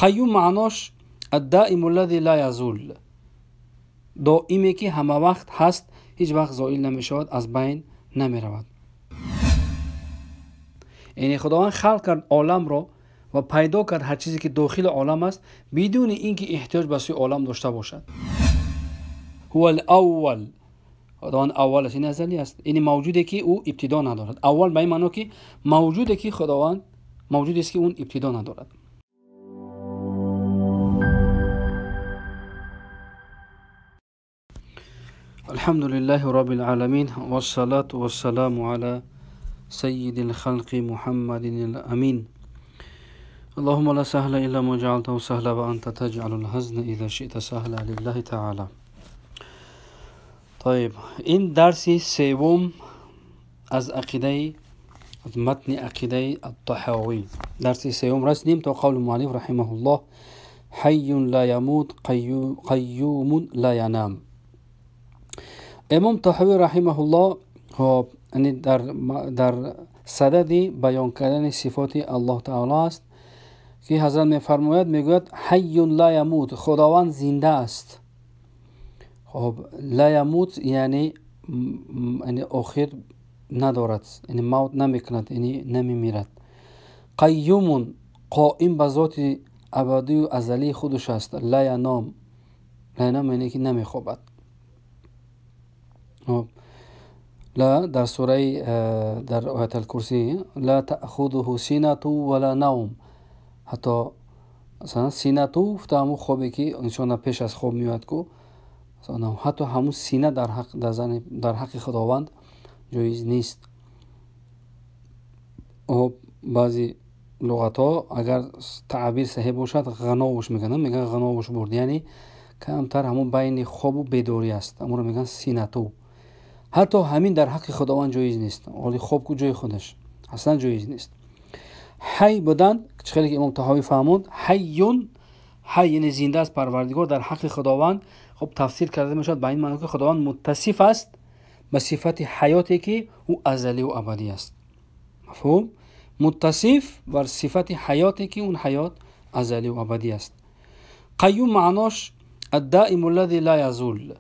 Қайюм маънош الدائم الذي لا يزول، доиме ки ҳама вақт ҳаст, ҳеҷ вақт зоил намешавад, аз байн намеравад. Яъне Худованд халқ кард оламро ва пайдо кард ҳар чизе ки дохили олам аст, бидуни ин ки эҳтиёҷ ба сӯи олам дошта бошад. هو الاول، خداوند اول است، این ازلی است، یعنی موجوده که او ابتدا ندارد. اول به این معنا که موجوده که خداوند موجود است که اون ابتدا ندارد. الحمد لله رب العالمين والصلاة والسلام على سيد الخلق محمد الأمين. اللهم لا سهل إلا ما جعلته سهلا وأنت تجعل الحزن إذا شئت سهلا لله تعالى. طيب، این درسی سوم از عقیده، از متن عقیده الطحاوی، درسی سوم رسیدیم تا قول مؤلف رحمه الله: حي لا يموت قیوم لا ينام. امام طحاوی رحمه الله خب یعنی در صدد بیان کردن صفات الله تعالی است که حضرت میفرماید، میگوید حی لا یموت، خداوند زنده است. خب لا یموت یعنی آخر ندارد، یعنی موت نمیکند، یعنی نمیمیرد. قیوم، قائم به ذات ابدی و ازلی خودش است. لا ینام، لا ینام یعنی که نمیخوابد. لا در سوره، در آیت الکرسی، لا تأخذه سنة ولا نوم. حتی مثلا سینه گفته همون خوابی که انسان پیش از خواب میاد کو، حتی همون سینه در حق خداوند جایز نیست. بعضی لغت ها اگر تعبیر صحیح باشد غناوش میگن، میگن غناوش برد، یعنی کمتر همون بین خواب و بیداری است، همون رو میگن سینه تو. حتی همین در حق خداوند جایز نیست، ولی خواب کو جای خودش اصلا جایز نیست. حی بودن چه که امام طحاوی فهموند، حیون، حی یعنی زنده است پروردگار در حق خداوند. خب تفسیر کرده میشد به این معنی که خداوند متصف است به صفت حیاتی که او ازلی و ابدی است. مفهوم؟ متصف بر صفت حیاتی که اون حیات ازلی و ابدی است. قیوم معناش الدائم الذي لا يزول،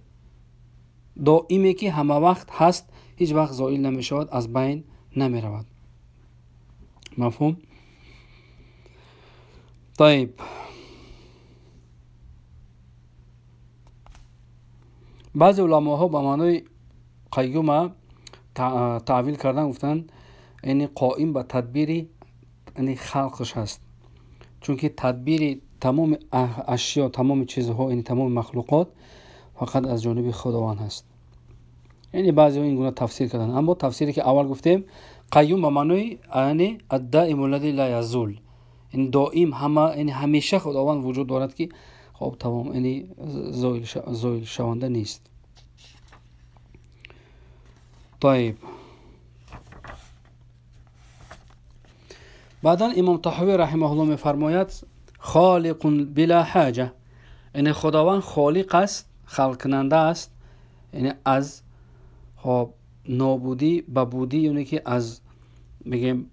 دائمی که همه وقت هست، هیچ وقت زائل نمیشود، از بین نمیرود. مفهوم؟ طيب، بعضی علماها به معنای قیوم تعویل کردن، گفتن یعنی قائم به تدبیر یعنی خلقش هست، چون که تدبیر تمام اشیا، تمام چیزها، یعنی تمام مخلوقات فقط از جانب خداوند هست. یعنی بعضی ها این گونه تفسیر کردن، اما تفسیری که اول گفتیم قیوم به معنای یعنی الدائم الذي لا يزول، یعنی دائم، همه، یعنی همیشه خداوند وجود دارد که خب تمام، یعنی زایل شونده نیست. طيب، بعدا امام طحاوی رحمه الله میفرماید خالق بلا حاجه، یعنی خداوند خالق است، خلق کننده است، یعنی از خب نابودی به بودی، یعنی که از میگیم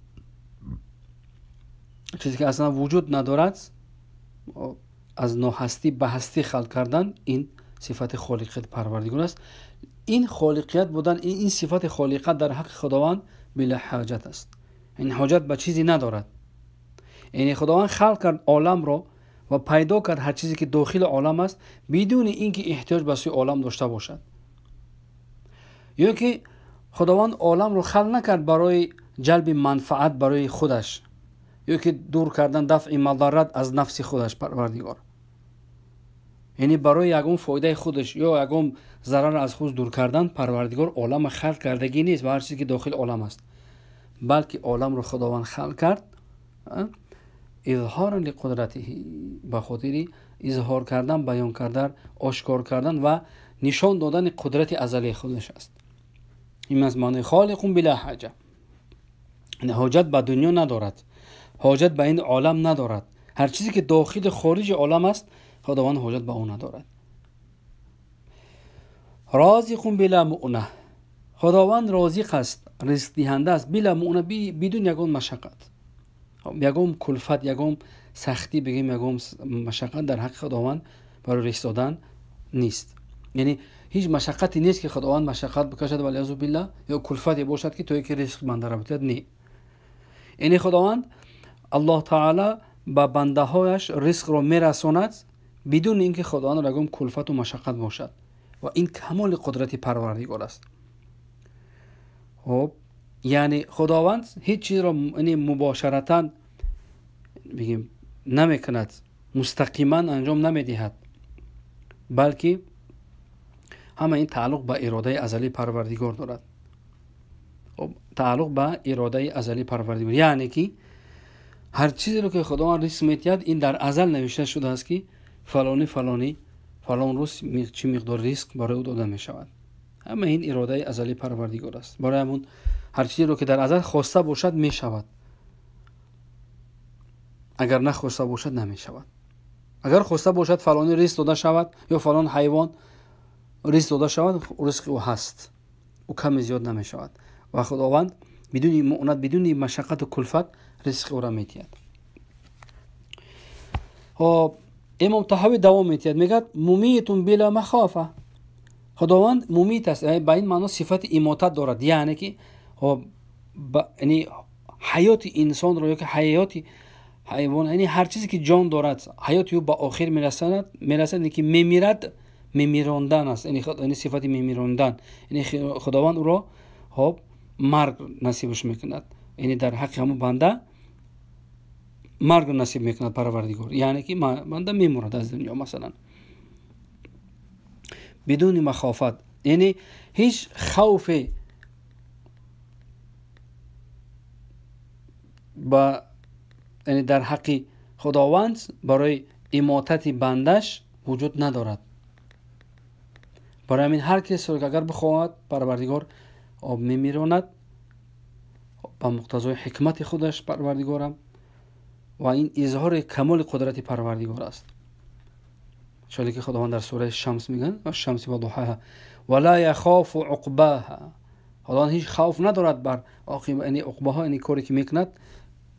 چیزی که اصلا وجود ندارد، از ناهستی به هستی خلق کردن، این صفت خالقیت پروردگار است. این خالقیت بودن، این صفت خالقیت در حق خداوند بلا حاجت است، این حاجت به چیزی ندارد. یعنی خداوند خلق کرد عالم را و پیدا کرد هر چیزی که داخل عالم است، بدون اینکه احتیاج به سوی عالم داشته باشد. یا که خداوند عالم رو خلق نکرد برای جلب منفعت برای خودش، یا که دور کردن دفع مضرت از نفس خودش پروردگار، یعنی برای یگون فایده خودش یا یگون ضرر از خود دور کردن پروردگار عالم خلق کردگی نیست و هر چیزی که داخل عالم است، بلکه عالم رو خداوند خلق کرد اظهارا لقدرته، به خاطر اظهار کردن، بیان کردن، آشکار کردن و نشان دادن قدرت ازلی خودش است. این از معنی خالق بلا حاجه، یعنی حاجت به دنیا ندارد، حاجت به این عالم ندارد، هر چیزی که داخل خارج عالم است خداوند حاجت به اون ندارد. رازق بلا مؤنه، خداوند رازق است، رزق دهنده است، بلا مؤنه، بدون یگان مشقت، یگان کلفت، یگان сахтӣ бигем, ягон машаққат дар ҳаққи Худованд барои ризқ додан нест. Яъне ҳеҷ машаққате нест ки Худованд машаққат бикашад, валиязу биллаҳ, ё кулфате бошад ки то ки ризқ бандаро бидиҳад, не. Яъне Худованд Аллоҳ таъоло ба бандаҳояш ризқро мерасонад бидуни инки Худованд ягон кулфату машаққат бошад, ва ин камоли қудрати Парвардигор аст. Хоб, яъне Худованд ҳеҷ чизро мубошаратан бигем намекунад, мустақиман анҷом намедиҳад, балки ҳама ин тааллуқ ба иродаи азалии Парвардигор дорад. Хоб, тааллуқ ба иродаи азалии Парвардигор, яъне ки ҳар чизеро ки Худованд ризқ медиҳад, ин дар азал навишта шудааст ки фалони фалони фалон рӯз чӣ миқдор ризқ барои ӯ дода мешавад. Ҳама ин иродаи азалии Парвардигор аст. Барои ҳамон ҳар чизеро ки дар азал хоста бошад мешавад, агар нахоста бошад намешавад. Агар хоста бошад фалони ризқ дода шавад ё фалон ҳайвон ризқ дода шавад, ризқи ӯ ҳаст, ӯ ками зиёд намешавад ва Худованд бидуни муънат, бидуни машаққату кулфат ризқи ӯро медиҳад. Хоб, Имом Таҳавӣ давом медиҳад, мегӯяд мумитун била махофа. Худованд мумит аст, ба ин маъно сифати имотат дорад, яъне ки яъне ҳаёти инсонро ё ки ҳаёти ҳайвон, яъне ҳар чизе ки ҷон дорад, ҳаёти ӯ ба охир мерасад, яъне ки мемирад, мемирондан аст, яъне сифати мемирондан, яъне Худованд ӯро хоб марг насибаш мекунад, яъне дар ҳаққи ҳамон банда марг насиб мекунад Парвардигор, яъне ки банда мемурад аз дунё масалан бидуни махофат, яъне ҳеҷ хавфе ба яъне дар ҳаққи Худованд барои имотати бандаш вуҷуд надорад. Барои ҳамин ҳар касеро ки агар бихоҳад Парвардигор об мемиронад ба муқтазои ҳикмати худаш Парвардигорам, ва ин изҳори камоли қудрати Парвардигор аст. Чоле ки Худованд дар сураи Шамс мегӯяд: ва-шамси ва дуҳаҳа ва ла яхофу уқбаҳа. Худованд ҳеҷ хавф надорад бар яъне уқбаҳо, яъне коре ки мекунад,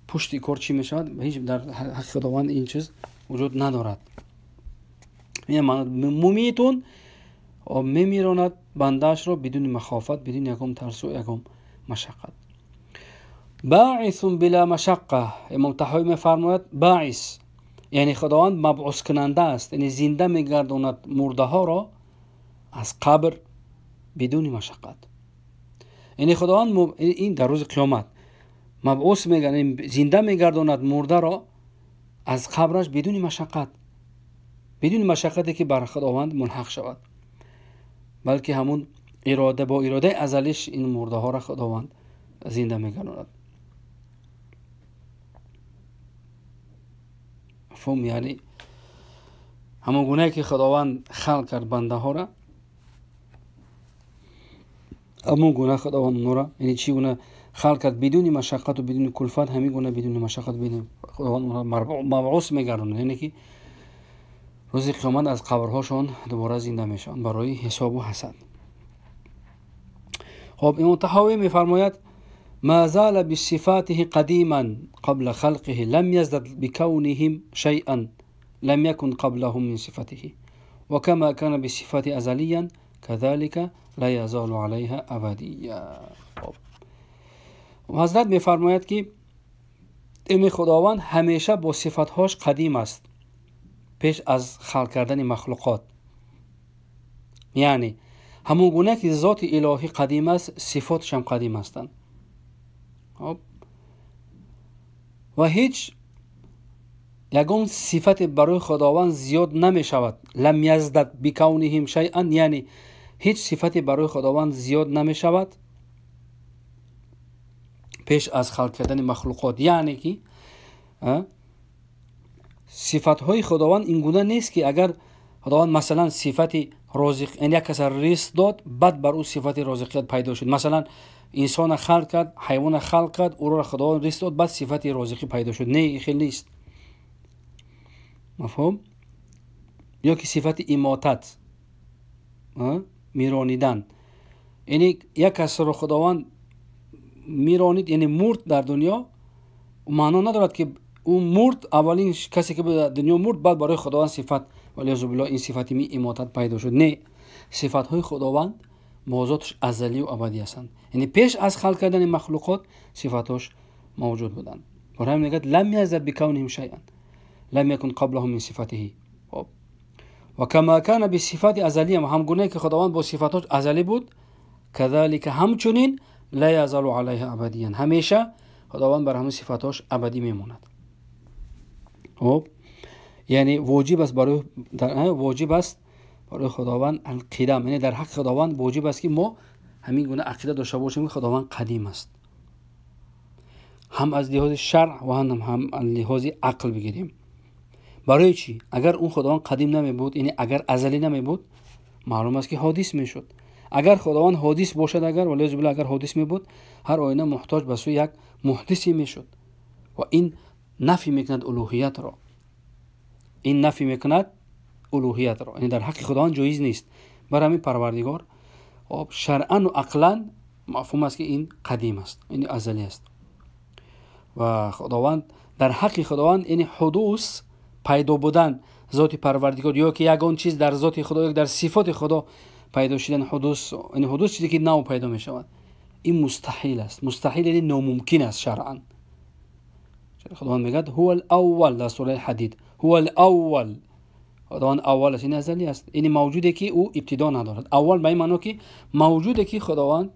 пушти кор чӣ мешавад, ҳеҷ дар ҳаққи Худованд ин чиз вуҷуд надорад. Мумитун мемиронад бандаашро бидуни махофат, бидуни ягон тарсу ягон машаққат. Баъисун била машаққа. Имом Таҳавӣ мефармояд баъис, яъне Худованд мабъус кунанда аст, яъне зинда мегардонад мурдаҳоро аз қабр бидуни машаққат. Яъне Худованд ин дар рӯзи қиёмат мабъус зинда мегардонад мурдаро аз қабраш бидуни машаққат, бидуни машаққате ки бар Худованд мулҳақ шавад, балки ҳамун ирода бо иродаи азалиш ин мурдаҳоро Худованд зинда мегардонад. Мафҳум, яъне ҳамон гунае ки Худованд халқ кард бандаҳоро, ҳамон гуна Худованд онҳоро, яъне чӣ гуна халқ кард бидуни машаққату бидуни кулфат, ҳамин гуна бидуни машаққат Худованд онҳоро мабъус мегардонад, яъне ки рӯзи қиёмат аз қабрҳошон дубора зинда мешаванд барои ҳисобу ҳасад. Хоб, Имом Таҳавӣ мефармояд: ما زال بصفاته قديما قبل خلقه لم يزدد بكونهم شيئا لم يكن قبلهم من صفته، وكما كان بالصفات أزليا كذلك لا يزال عليها أبديا. حضرت میفرماید که این خداوند همیشه با صفتهاش قدیم است پیش از خلق کردن مخلوقات، یعنی همون گونه که ذات الهی قدیم است، صفاتش هم قدیم هستند. و هیچ یگان صفت برای خداوند زیاد نمی شود. لم یزدد بکونهم شیئا، یعنی هیچ صفتی برای خداوند زیاد نمی شود پیش از خلق کردن مخلوقات، یعنی که صفت های خداوند این گونه نیست که اگر خداوند مثلا صفت رازق، یعنی یک کس رزق داد بعد بر او صفت رازقیت پیدا شد، مثلا انسان خلق کرد، حیوان خلق کرد، او را خداوند رزق داد بعد صفت رازقی پیدا شد، نه این خیلی نیست. مفهوم؟ یا که صفت اماتت، میرانیدن، یعنی یک کس را خداوند میرانید، یعنی مرد در دنیا، معنا ندارد که Ӯ мурд, аввалин касе ки дар дунё мурд, баъд барои Худованд сифат валиязу биллоҳ ин сифати имотат пайдо шуд. Не, сифатҳои Худованд мавзоташ азалию абадӣ ҳастанд, яъне пеш аз халқ кардани махлуқот сифатҳош мавҷуд буданд. Барои ҳамин мегӯяд лам язал бикавнихим шайъан лам якун қаблаҳу мин сифатиҳи. Хоб, ва кама кана бисифати азалия, ҳамгунае ки Худованд бо сифатҳош азалӣ буд, кадалика ҳамчунин ла язалу алайҳа абадиян, ҳамеша Худованд бар ҳамин сифатҳош абадӣ мемонад. Хоб, яъне воҷиб аст барои воҷиб аст барои Худованд алқидам, яъне дар ҳаққи Худованд воҷиб аст ки мо ҳамин гуна ақида дошта бошем ки Худованд қадим аст, ҳам аз лиҳози шаръ ва ҳам аз лиҳози ақл бигирем. Барои чӣ? Агар он Худованд қадим намебуд, яъне агар азалӣ намебуд, маълум аст ки ҳодис мешуд. Агар Худованд ҳодис бошад, агар валиязу биллоҳ агар ҳодис мебуд, ҳар оина муҳтоҷ ба сӯи як муҳдисе мешуд ва ин нафи мекунад улуҳиятро, ин нафи мекунад улуҳиятро, яъне дар ҳаққи Худованд ҷоиз нест. Бар ҳамин Парвардигор хоб шаръану ақлан мафҳум аст ки ин қадим аст, яъне азалӣ аст ва Худованд дар ҳаққи Худованд яъне ҳудус пайдо будан зоти Парвардигор ё ки ягон чиз дар зоти Худо ё дар сифоти Худо пайдо шудан ҳудус, яъне ҳудус чизе ки нав пайдо мешавад, ин мустаҳил аст. Мустаҳил яъне номумкин аст шаръан. Худованд мегӯяд ҳува ал-аввал дар сураи Ҳадид, ҳува ал-аввал, Худованд аввал аст, ин азалӣ аст, яъне мавҷуде ки ӯ ибтидо надорад. Аввал ба ин маъно ки мавҷуде ки Худованд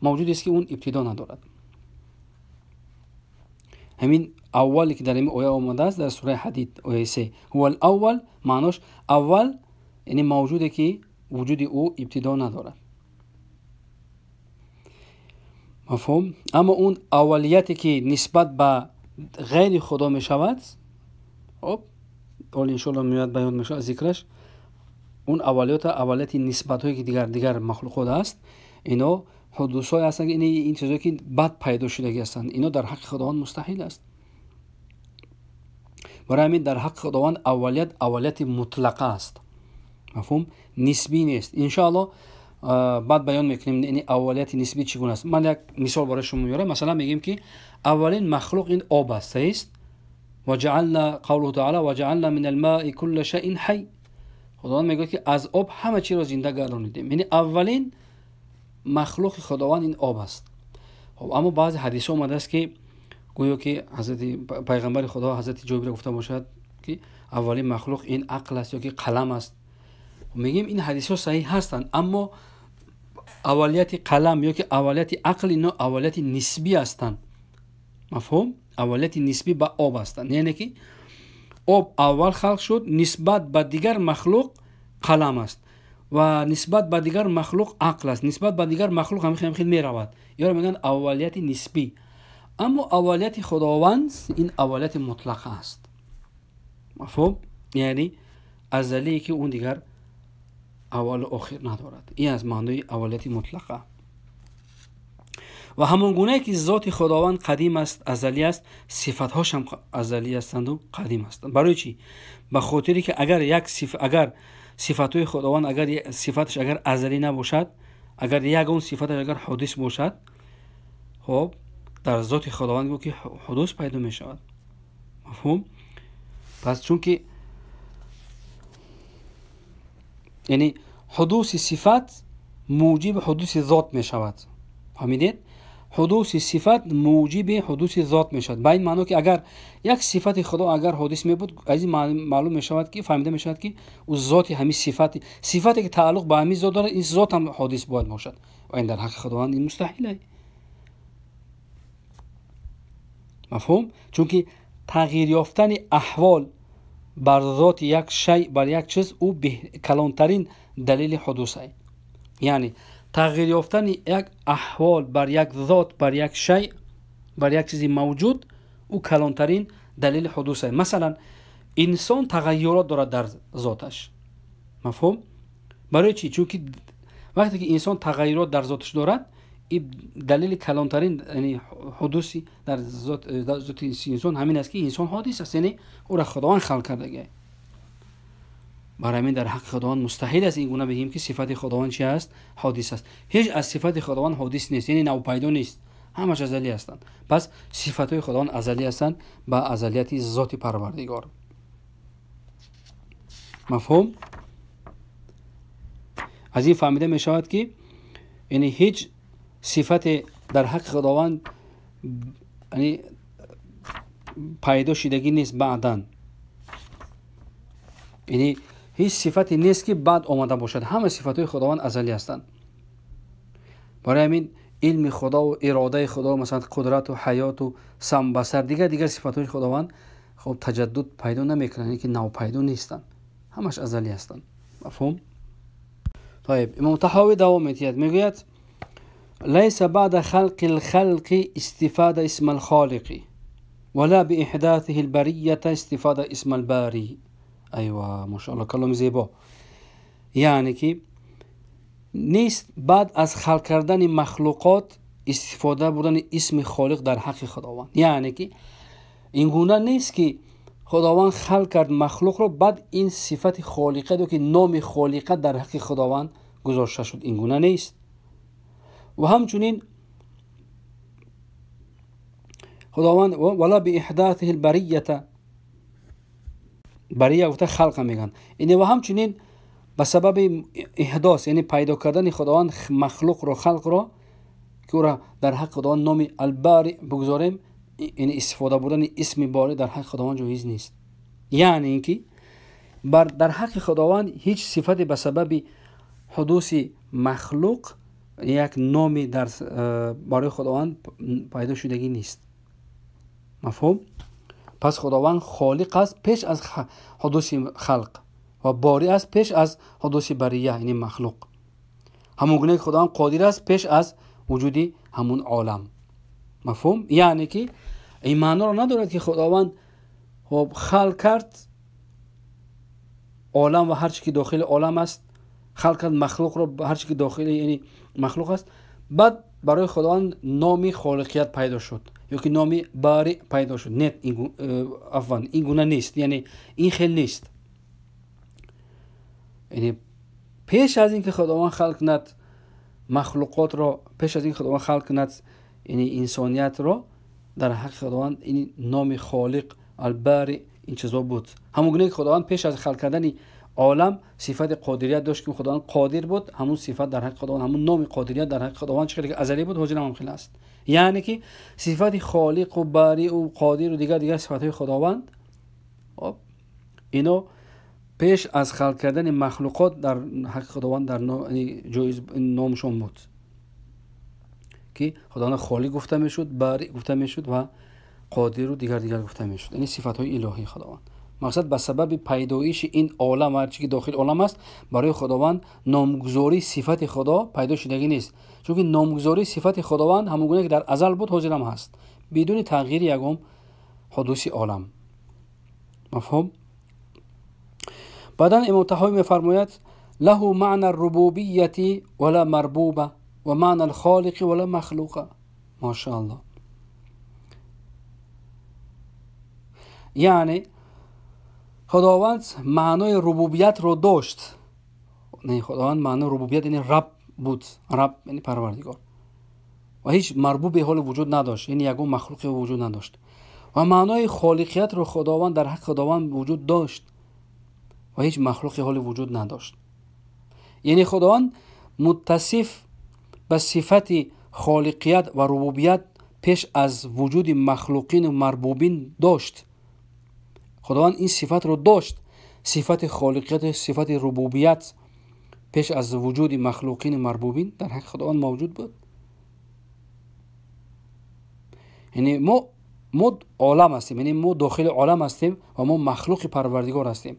мавҷудест ки он ибтидо надорад. Ҳамин аввале ки дар ин оя омадааст дар сураи Ҳадид ояи 3, ҳува ал-аввал маънош аввал яъне мавҷуде ки вуҷуди ӯ ибтидо надорад. Мафҳум? Аммо он аввалияте ки нисбат ба ғайри Худо мешавад, хоб ҳол иншоалло меояд баён мешавад зикраш, он аввалият аввалияти нисбатҳое ки дигар махлуқот аст, ино ҳудусҳое ҳастанд, ин чизҳое ки бад пайдо шудагӣ ҳастанд, ино дар ҳаққи Худованд мустаҳил аст. Барои ҳамин дар ҳаққи Худованд аввалият аввалияти мутлақа аст. Мафҳум? Нисбӣ нест. Иншоалло баъд баён мекунем ин аввалияти нисбӣ чӣ гуна аст. Ман як мисол барои шумо меорам. Масалан мегӯем ки аввалин махлуқ ин об аст, саҳист? وجعلنا قوله تعالى وجعلنا من الماء كل شيء حي. Худованд мегӯяд ки аз об ҳама чиро зинда гардонидем. Яъне аввалин махлуқи Худованд ин об аст. Хоб, аммо баъзе ҳадисҳо омадааст ки гӯё ки ҳазрати пайғамбари Худо ҳазрати Ҷобир гуфта бошад ки аввалин махлуқ ин ақл аст ё ки қалам аст. Мегӯем ин ҳадисҳо саҳиҳ ҳастанд, аммо аввалияти қалам ё ки аввалияти ақл ино аввалияти нисбӣ ҳастанд. Мафҳум? Аввалияти нисбӣ ба об ҳастанд, яъне ки об аввал халқ шуд, нисбат ба дигар махлуқ қалам аст ва нисбат ба дигар махлуқ ақл аст, нисбат ба дигар махлуқ ҳамин хел меравад. Ёро мегӯянд аввалияти нисбӣ. Аммо аввалияти Худованд ин аввалияти мутлақа аст. Мафҳум? Яъне азалие ки он дигар аввалу охир надорад. Ин аз маънои аввалияти мутлақа. Ва ҳамон гунае ки зоти Худованд қадим аст, азалӣ аст, сифатҳош ҳам азалӣ ҳастанду қадим ҳастанд. Барои чӣ? Ба хотире ки агар як агар сифатҳои Худованд агар сифаташ агар азалӣ набошад, агар ягон сифаташ агар ҳодис бошад, хоб дар зоти Худованд гӯ ки ҳудус пайдо мешавад. Мафҳум? Пас чунки яъне ҳудуси сифат муҷиби ҳудуси зот мешавад. Фаҳмидед? Ҳудуси сифат муҷиби ҳудуси зот мешавад. Ба ин маъно ки агар як сифати Худо агар ҳодис мебуд, аз ин маълум мешавад ки фаҳмида мешавад ки ӯ зоти ҳамин сифате ки тааллуқ ба ҳамин зот дорад, ин зот ҳам ҳодис бояд бошад. Ва ин дар ҳаққи Худованд ин мустаҳил аст. Мафҳум? Чунки тағйир ёфтани аҳвол бар зоти як шай, бар як чиз, ӯ калонтарин далели ҳудус аст. Яъне тағйир ёфтани як аҳвол бар як зот, бар як шай, бар як чизи мавҷуд, ӯ калонтарин далели ҳудус аст. Масалан, инсон тағайюрот дорад дар зоташ. Мафҳум? Барои чӣ? Чунки вақте ки инсон тағайюрот дар зоташ дорад, ин далели калонтарин ҳудуси дар зоти инсон ҳамин аст ки инсон ҳодис аст, яъне ӯро Худованд халқ кардагист. Барои ҳамин дар ҳаққи Худованд мустаҳил аст ин гуна бигӯем ки сифати Худованд чи аст? Ҳодис аст. Ҳеҷ аз сифати Худованд ҳодис нест, яъне навпайдо нест. Ҳамаш азалӣ ҳастанд. Пас сифатҳои Худованд азалӣ ҳастанд ба азалияти зоти Парвардигор. Мафҳум? Аз ин фаҳмида мешавад, ки яъне ҳеҷ сифате дар ҳаққи Худованд яъне пайдо шидагӣ нест баъдан. Яъне ҳеҷ сифате нест, ки баъд омада бошад. Ҳама сифатҳои Худованд азалӣ ҳастанд. Барои ҳамин илми Худову иродаи Худо, масалан қудрату ҳаёту сам, басар, дигар сифатҳои Худованд хоб таҷаддуд пайдо намекунанд, яъне ки навпайдо нестанд, ҳамаш азалӣ ҳастанд. Мафҳум? طيب، имом Таҳовӣ давом медиҳад, мегӯяд: ليس بعد خلق الخلق استفاد اسم الخالق ولا بإحداثه البرية استفاد اسم الباري. أيوة، ما شاء الله، کلام زیبا. یعنی که نیست بعد از خلق کردن مخلوقات استفاده بردن اسم خالق در حق خداوند. یعنی که این گونه نیست که خداوند خلق کرد مخلوق رو، بعد این صفت خالقیت که نام خالقیت در حق خداوند گذاشته شد. این گونه نیست. و همچنین خداوند ولا بإحداثه البریة، بریه گفته خلق میگن، یعنی و همچنین به سبب احداث، یعنی پیدا کردن خداوند مخلوق رو، خلق رو، که او را در حق خداوند نام الباری بگذاریم، یعنی استفاده بردن اسم باری در حق خداوند جایز نیست. یعنی اینکه در حق خداوند هیچ صفتی به سبب حدوث مخلوق یک نامی در برای خداوند پیدا شدگی نیست. مفهوم؟ پس خداوند خالق است پیش از حدوث خلق و باری است پیش از حدوث بریه، یعنی مخلوق. همون گونه خداوند قادر است پیش از وجود همون عالم. مفهوم؟ یعنی که این معنا رو ندارد که خداوند خب خلق کرد عالم و هر چی که داخل عالم است، خلق کرد مخلوق رو، هر چی که داخل یعنی مخلوق است، بعد برای خداوند نامی خالقیت پیدا شد یا که نامی باری پیدا شد. نه، عفوا، این گونه نیست، یعنی این خیلی نیست. یعنی پیش از اینکه خداوند خلق کند مخلوقات را، پیش از اینکه خداوند خلق کند یعنی انسانیت را، در حق خداوند این نام خالق الباری این چیزا بود. همون گونه که خداوند پیش از خلق کردن عالم صفت قادریت داشت که خداوند قادر بود، همون صفت در حق خداوند، همون نام قادریت در حق خداوند چه که ازلی بود، حاضر هم خیلی است. یعنی که صفت خالق و باری و قادر و دیگر صفات های خداوند، خب اینو پیش از خلق کردن مخلوقات در حق خداوند در جایز نامشون بود که خداوند خالق گفته میشد، باری گفته میشد و قادر و دیگر گفته میشد. یعنی صفات های الهی خداوند. مقصد به سبب پیدایش این عالم، هر چی که داخل عالم است، برای خداوند نامگذاری صفت خدا پیدا شدگی نیست، چون که نامگذاری صفت خداوند همون گونه که در ازل بود حاضر هم هست، بدون تغییر یگام حدوث عالم. مفهوم؟ بعدا امام طحاوی میفرماید: له معنى الربوبیة ولا مربوبة و معنى الخالق ولا مخلوق. ماشاءالله. یعنی خداوند معنای ربوبیت رو داشت. نه، خداوند معنای ربوبیت یعنی رب بود، رب یعنی پروردگار، و هیچ مربوب حال وجود نداشت، یعنی یگون مخلوقی وجود نداشت. و معنای خالقیت رو خداوند در حق خداوند وجود داشت و هیچ مخلوقی حال وجود نداشت. یعنی خداوند متصف به صفت خالقیت و ربوبیت پیش از وجود مخلوقین و مربوبین داشت. خداوند این صفت رو داشت، صفت خالقیت، صفت ربوبیت پیش از وجود مخلوقین و مربوبین در حق خداوند موجود بود. یعنی ما عالم هستیم، یعنی ما داخل عالم هستیم و ما مخلوق پروردگار هستیم.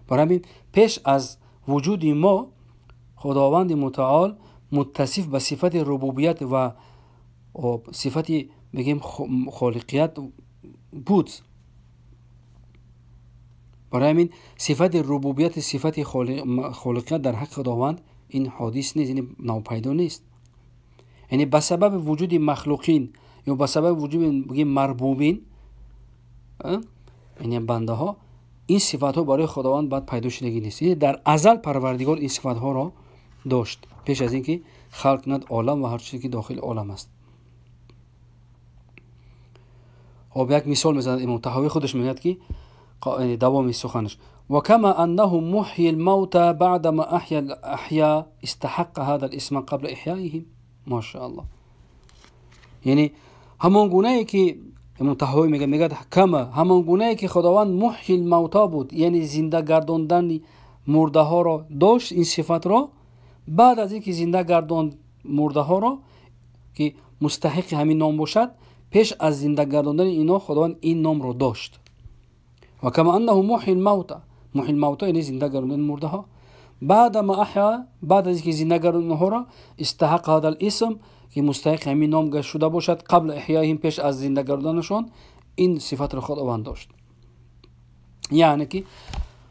برای همین پیش از وجود ما خداوند متعال متصف به صفت ربوبیت و صفت بگیم خالقیت بود. برای همین صفت ربوبیت، صفت خالقیت در حق خداوند این حادث نیست، یعنی ناپیدا نیست. یعنی به سبب وجود مخلوقین یا به سبب وجود بگیم مربوبین، یعنی بنده ها، این صفت ها برای خداوند بعد پیدا شدگی نیست. یعنی در ازل پروردگار این صفت ها را داشت پیش از اینکه халқ кунад олам ва ҳар чизе ки дохили олам аст. Хоб, як мисол мезанад Имом Таҳавӣ, худаш мегӯяд ки давоми суханаш: وكما أنه محيي الموتى بعدما أحيا الأحياء استحق هذا الاسم قبل إحيائهم. ما شاء الله. یعنی همان گونه که امام طحاوی میگه، میگه کما همان گونه که خداوند محیی الموتا بود، یعنی زنده گرداندن مرده ها را داشت، این صفت را بعد از اینکه زنده گرداند مرده ها را که مستحق همین نام باشد، پیش از زنده گرداندن اینا خداوند این نام را داشت. و کما انه محیی الموتا، محیی الموتا یعنی زنده گرداندن مرده ها، بعد ما احیا، بعد از اینکه زنده گرداندن اونها را، استحق هذا الاسم که مستحق همین نام شده باشد، قبل احیایهم، پیش از زنده گردانشون این صفت را خداوند داشت. یعنی که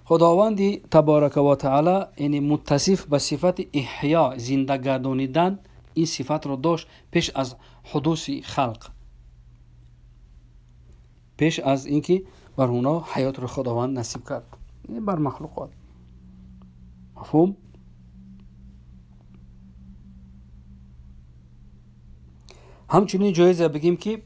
خداوندی تبارک و تعالی یعنی متصف به صفت احیا، زنده گردانیدن، این صفت را داشت پیش از حدوث خلق، پیش از اینکه بر اونا حیات را خداوند نصیب کرد، یعنی بر مخلوقات. مفهوم؟ همچنین جایزه بگیم که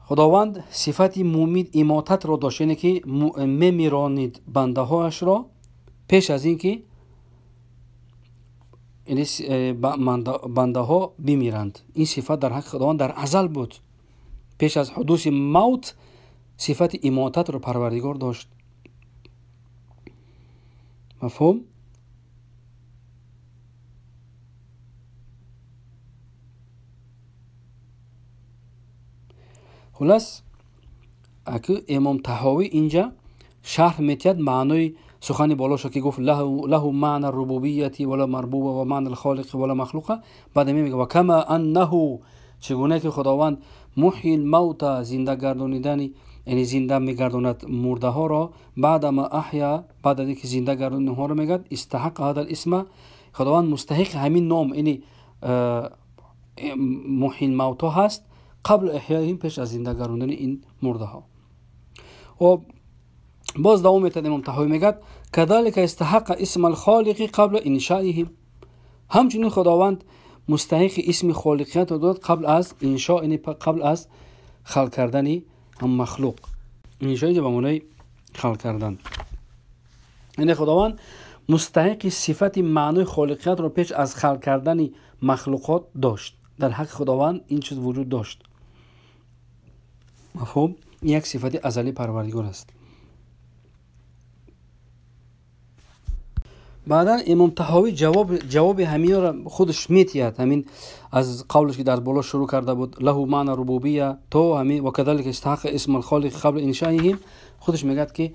خداوند صفت مومید اماتت را داشت، یعنی که میمیرانید بنده هایش را پیش از اینکه بنده ها بمیرند. این صفت در حق خداوند در ازل بود، پیش از حدوث موت صفت اماتت را پروردگار داشت. مفهوم؟ خلاص اکو امام طحاوی اینجا شرح میتید معنای سخن بالاشو که گفت له معنی الربوبیت ولا مربوب و معنی الخالق ولا مخلوق. بعد میگه و کما انه، چگونه که خداوند محیی الموت، زنده گردانیدن، یعنی زنده میگرداند مرده ها را، بعد ما احیا، بعد از اینکه زنده گرداند اونها را، میگه استحق هذا الاسم، خداوند مستحق همین نام یعنی محیی الموت هست، قبل احیایهم، پیش از زنده گرداندن این مرده ها. و باز دوام میتد امام طحاوی میگه کذالک استحق اسم الخالق قبل انشائهم، همچنین خداوند مستحق اسم خالقیت را داد قبل از انشاء، یعنی قبل از خلق کردن هم مخلوق. انشاء اینجا به معنای خلق کردن، یعنی خداوند مستحق صفت معنای خالقیت را پیش از خلق کردن مخلوقات داشت. در حق خداوند این چیز وجود داشت. مفهوم؟ یک صفت ازلی پروردگار است. بعدا امام طحاوی جواب همین را خودش میتید، همین از قولش که در بالا شروع کرده بود له معنی ربوبیه تو همین و کذالک استحق اسم الخالق قبل انشائهم، خودش میگه که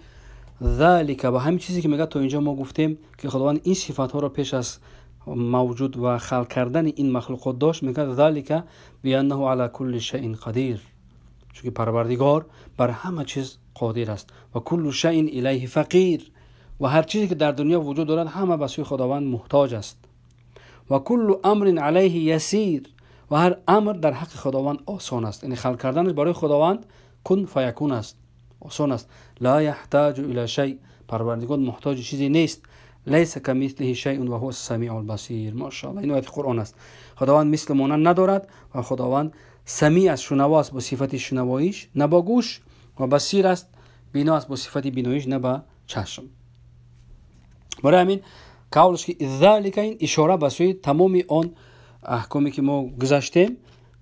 ذالک، و همین چیزی که میگه تا اینجا ما گفتیم که خداوند این صفت ها را پیش از موجود و خلق کردن این مخلوقات داشت، میگه ذالک بانه علی کل شیء قدیر، چون پروردگار بر همه چیز قادر است، و کل شیء الیه فقیر، و هر چیزی که در دنیا وجود دارد همه به سوی خداوند محتاج است، و کل امر علیه یسیر، و هر امر در حق خداوند آسان است، یعنی خلق کردنش برای خداوند کن فیکون است، آسان است. لا یحتاج الی شیء، پروردگار محتاج چیزی نیست. لیس کمثله شیء و هو السمیع البصیر. ماشاءالله، این آیت قرآن است. خداوند مثل مانند ندارد و خداوند سمیع است، شنوا است با صفت شنواییش نه با گوش، و بصیر است، بینا است با صفت بیناییش نه با چشم. برای همین قولش که ذالک، این اشاره به سوی تمام آن احکامی که ما گذشتیم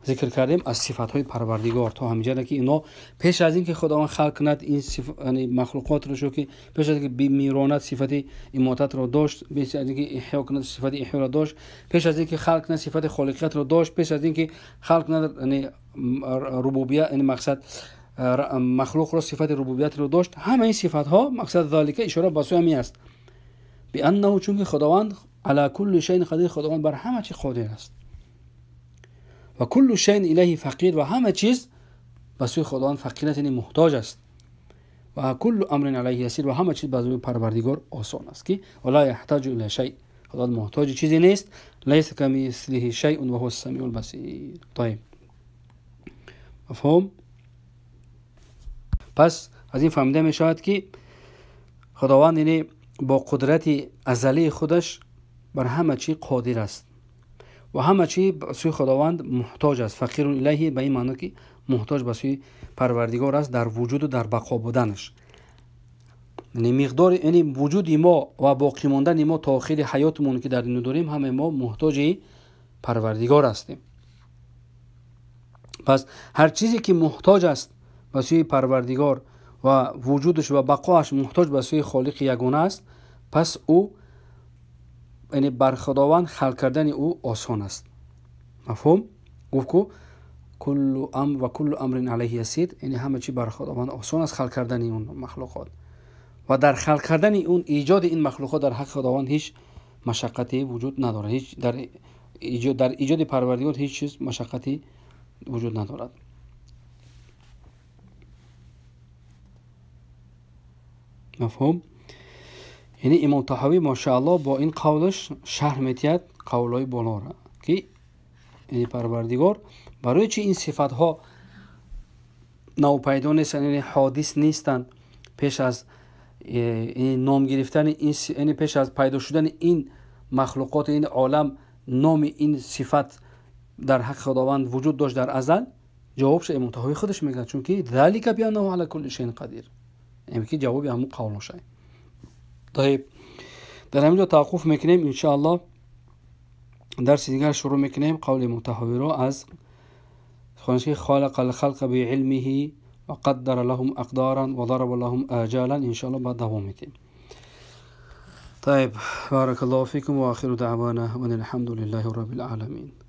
ذکر کردیم از صفات های پروردگار تا همینجا که اینا پیش از اینکه خداوند خلق کند این یعنی مخلوقات رو، که پیش از اینکه بمیراند صفت اماتت را داشت، پیش از اینکه احیا کند صفت احیا را داشت، پیش از اینکه خلق کند صفت خالقیت را داشت، پیش از اینکه خلق کند یعنی ربوبیت، یعنی مقصد مخلوق را صفت ربوبیت را داشت. همه این صفات ها مقصد ذالک اشاره به سوی همین است، بانه، چون که خداوند علی کل شیء قدیر، خداوند بر همه چیز قادر است، و کل شیء الیه فقیر، و همه چیز به سوی خداوند فقیر است، یعنی محتاج است، و کل امر علیه یسیر، و همه چیز به سوی پروردگار آسان است که ولا یحتاج الی شیء، خداوند محتاج چیزی نیست. لیس کمثله شیء و هو السمیع البصیر. طیب، مفهوم؟ پس از این فهمیده می شود که خداوند یعنی با قدرت ازلی خودش بر همه چیز قادر است ва ҳама чӣ ба сӯи Худованд муҳтоҷ аст. Фақирун илайҳи ба ин маъно ки муҳтоҷ ба сӯи Парвардигор аст дар вуҷуду дар бақо буданаш. Яъне миқдори, яъне вуҷуди мо ва боқӣ мондани мо то охири ҳаётмон ки дар дунё дорем, ҳамаи мо муҳтоҷи Парвардигор ҳастем. Пас ҳар чизе ки муҳтоҷ аст ба сӯи Парвардигор ва вуҷудаш ва бақоаш муҳтоҷ ба сӯи Холиқи ягона аст, пас ӯ, яъне бар Худованд халқ кардани ӯ осон аст. Мафҳум? Гуфт ку куллу амр ва куллу амрин алайҳи ясир, яъне ҳама чӣ бар Худованд осон аст халқ кардани он махлуқот. Ва дар халқ кардани он, эҷоди ин махлуқот дар ҳаққи Худованд ҳеҷ машаққате вуҷуд надорад. Ҳеҷ дар эҷоди Парвардигор ҳеҷ чиз машаққате вуҷуд надорад. Мафҳум? Яъне Имом Таҳавӣ машааллоҳ бо ин қавлаш шарҳ метиҳад қавлҳои болоро, ки яъне Парвардигор барои чи ин сифатҳо навпайдо нестанд, яъне ҳодис нестанд, пеш аз ном гирифтани ин, яъне пеш аз пайдо шудани ин махлуқоти ин олам номи ин сифат дар ҳаққи Худованд вуҷуд дошт дар азал. Ҷавобша Имом Таҳавӣ худаш мегӯяд, чунки залика бианнаҳу ала кулли шайъин қадир, яъне ки ҷавоби ҳамун қавлоша. Таиб, дар ҳамин ҷо таваққуф мекунем. Иншааллоҳ дарси дигар шурӯъ мекунем қавли Имом Таҳавиро аз хониш ки халақа алхалқа биилмиҳи ва қаддара лаҳум ақдаран ва дараба лаҳум аҷалан. Иншааллоҳ баъд давом медиҳем. Таиб, баракаллоҳу фикум ва охиру даъвана ва алҳамду лиллаҳи роббил оламин.